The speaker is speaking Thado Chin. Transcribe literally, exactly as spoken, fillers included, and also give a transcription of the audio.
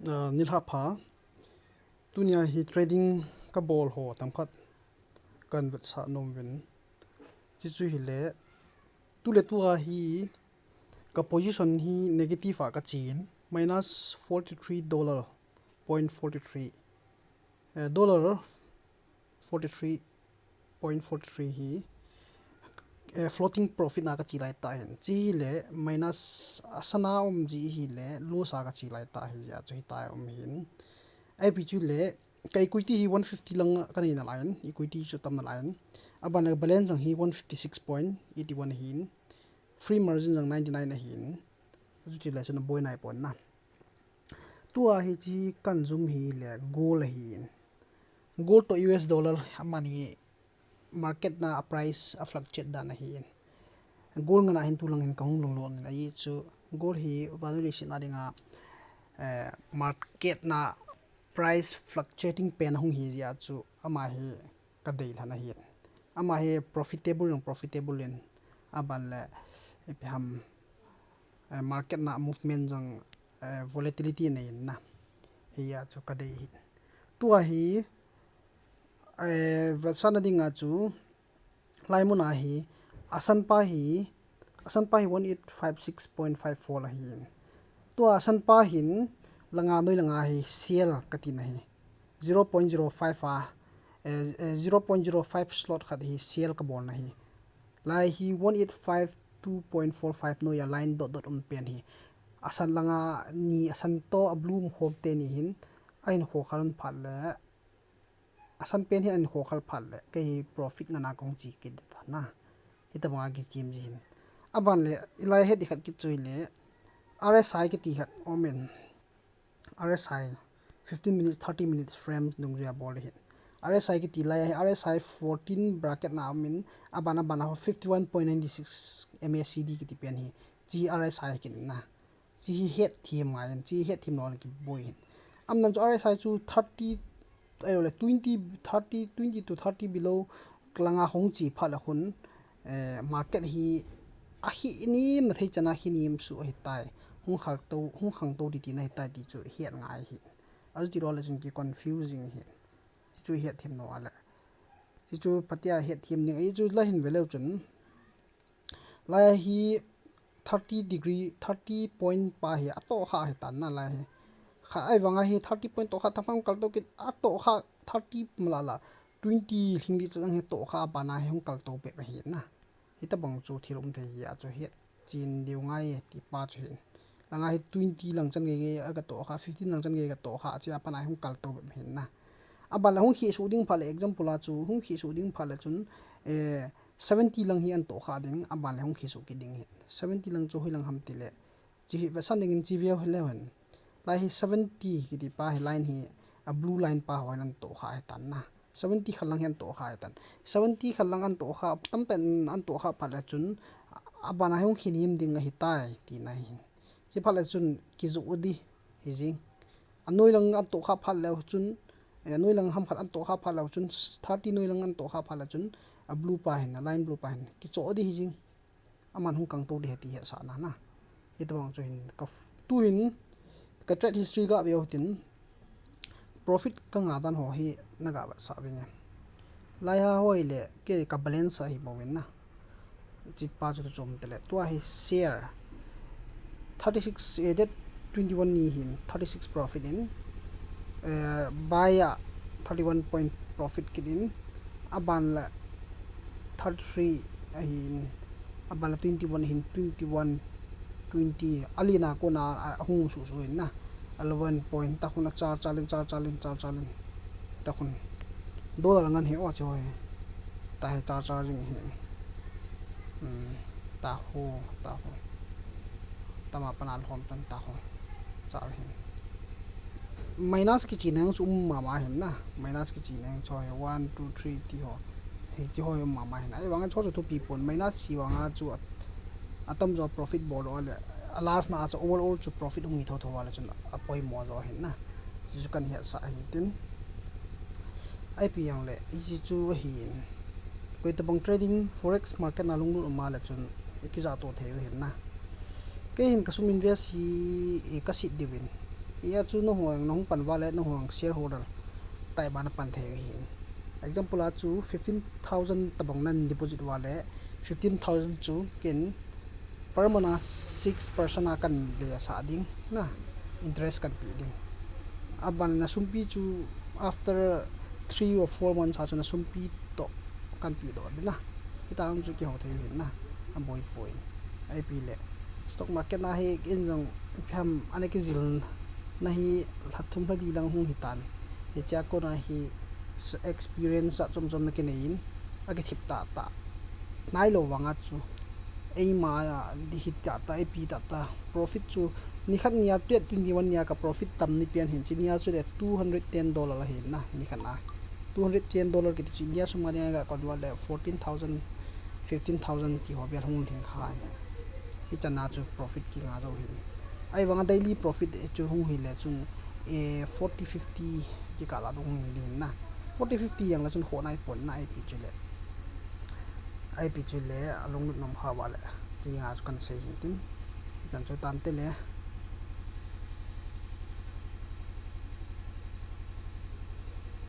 Ah, nilhah pha. Tunia hi trading kabol ho tamkhat kan vetsah nom uvin. Chuchu hile, tule tua hi ka position hi negative a kachen, minus forty three dollar point forty three, eh, dollar forty three point forty three hi, eh, floating profit na kache lai tah hin. Chuhile minus a sana um ji hile loss a kache lai tah hi jeh a chu hitia um hin. Ipi chu le, ka equity hi one fifty lang kanei nalai in, equity chu tam nalai in. Aban le balance jong hi one fifty six point eighty one ahin. Free margin jong ninety nine ahin. Chuti le chun aboi nai pon na. Tua hiche kan jum hile gold ahin. Gold toh U S dollar amani market na a price a fluctuate dan ahin. Gold ngana hin tulang hin kahung lunglut in ahi chu gold hi valuation a dinga, eh, market na price fluctuating pen ahung hi jeh a chu ama hi kadei lhon ahin. Ama hi profitable jong profitable in aban le ipi ham, eh, market na movement jong, eh, volatility nei in na. Hijeh a chu kadei hin. Tua hi, eh, vetsahna dinga chu lai mun a hi, asan pa hi, asan pa hi one eight five six point five four ahin. Tua asan pa hin, langa noi langa hi sell katina hi. Zero point zero five a, eh, eh, zero point zero five slot khat hi sell kabolna hi. Lai hi one eight five two point four five noi a line dot dot um pen hi. Asan langa ni asan toh a blue um khom teni hin, ahin khokhal un phat le, asan pen hin ahin khokhal phat le, kei hi profit ngana kahung che kit ding ahi na. Hitabanga kitim ji hin. Aban le, ilai het ding khat kit chu hile, R S I kiti khat um in. R S I, fifteen minutes, thirty minutes frames dungjuia bol ding hin. R S I kiti lai hi, R S I fourteen bracket na um in, aban aban a fifty one point nine six M A C D kiti pen hi. Chi R S I kiti na. Chi hi het them ngai in, chi het them lou le kiboi hin. Aman chu R S I chu thirty, ahilouleh twenty, thirty, twenty to thirty below langa hung che phat le khun, eh, market hi ahi nem na thei chan a hi nem su ahitai. Hung khangtou, hung khangtou ding tina ahitai ti chu het ngai hi. Achuti lou le chun ki confusing hi. Chu het them lou a le. Chu chu phatea het them ding. Ahi chu la hin ve leu chun. Lai hi thirty degree, thirty point pa hi atoh kha ahitan na lai hi. Kha ahivanga hi thirty point toh kha tam kha hung kaltou kit atoh kha thirty mala la. Twenty lhing ding chan hi toh kha abana hi hung kaltou bep ahi na. Hitabang chu thil um thei hi a chu het chen diu ngai ti pa chu hin. Langa hi twenty lang chan gei gei a katoh kha, fifteen lang chan gei katoh kha, chia pana hung kaltou bep hin na. Aban le hung khisuh ding phat le example a chu, hung khisuh ding phat le chun, eh, seventy lang hi ahin toh kha ding, aban le hung khisuh kit ding hi. Seventy lang chu hoilang ham tile. Chi hi vetsah dingin chi veu hileu hen. Lai hi seventy kiti pa hi line hi, a blue line pa ho ahin toh kha ahitan na. Seventy khat lang hi ahin toh kha ahitan. Seventy khat lang ahin toh kha, tamtah in ahin toh kha phat le chun, abana hi hung khi nem ding ahitai, tina hi. Chi phat le chun, kijoh ding hi jing. Anoi lang ahin toh kha phat le chun, eh, anoi lang ham khat ahin toh kha phat le chun, thirty noi lang ahin toh kha phat le chun, a blue pa hin, a line blue pa hin, kichoh ding hi jing. Aman hung kangtou ding ahi ti hetsahna na. Hitabang chu hin ka f-, tu hin ka trade history ga veu tin profit ka nga dan ho hi na ga vetsah vinge. Lai ha hoi le kei ka balance ahi mo vin na. Chi pa chu chom tele. Tua hi share thirty six, eh, date twenty one ni hin thirty six profit in, eh, buy a thirty one point profit kit in, aban le thirty three ahin, aban le twenty one ahin, twenty one, twenty, alina kona, a, ahung susu hin na, eleven point, ta khun a char char in, char char in, char char in, ta khun. Dollar ngan hi o chu hi. Ta hi char char in hi. Hmm, ta khu, ta khu. Tama pana lhom tan ta khu. Char hin. Minus kichi neng chu um mama hin na. Minus kichi neng chu hi one, two, three ti ho. Hi ti ho um mama hin. Ahivanga chu chu thupi pon minus chi vanga chu a, atam jo profit bol o le. A last na chu overall chu profit hung hi tho tho vale chun apoimo jo hin na. Chu chu kan hetsah hin tin. Ipi jong le, hichi chu ahin. Koi tabang trading, forex market na lunglut um a le chun, i kijah to thei u hin na. Kei hin ka sum invest hi, i ka sit diu vin. Hia chu nahung, nahung pan uva le nahung shareholder type a napan thei u ahi. Example a chu fifteen thousand tabang nan deposit uva le fifteen thousand chu ken per month a six percent a kan le sah ding na, interest kan pe ding. Aban na sumpi chu after three or four months a chu na sumpi toh kan pe doh ding na. Hitia chu kihou thei u ahi na. Aboi poi. Ipi le stock market na hi in jong pham ana kijil na hi lha thum lha li lang hung hitan. Hichea kona hi experience a chom chom na kinei in, akithip tah tah. Nailou vang a chu eima a di hi tah tah, ipi tah tah. Profit chu nikhat nia, twenty one nia ka profit tam ni pen hin, chi nia chu le two hundred ten dollar ahi na, nikhat a. Two hundred ten dollar kiti chu India sum a dinga ka convert le fourteen thousand, fifteen thousand ti ho vel hung lhing kha. Hichan a chu profit kinga jou hin. Ahivang a daily profit chu hung hile chun, eh, forty fifty kikah la hung hi ding na. Forty fifty jong le chun ho nai pon na ipi chu le. Ipi chu le alunglut nom kha uva le. Ti nga chu kan sei hin tin. Chan chu tante le.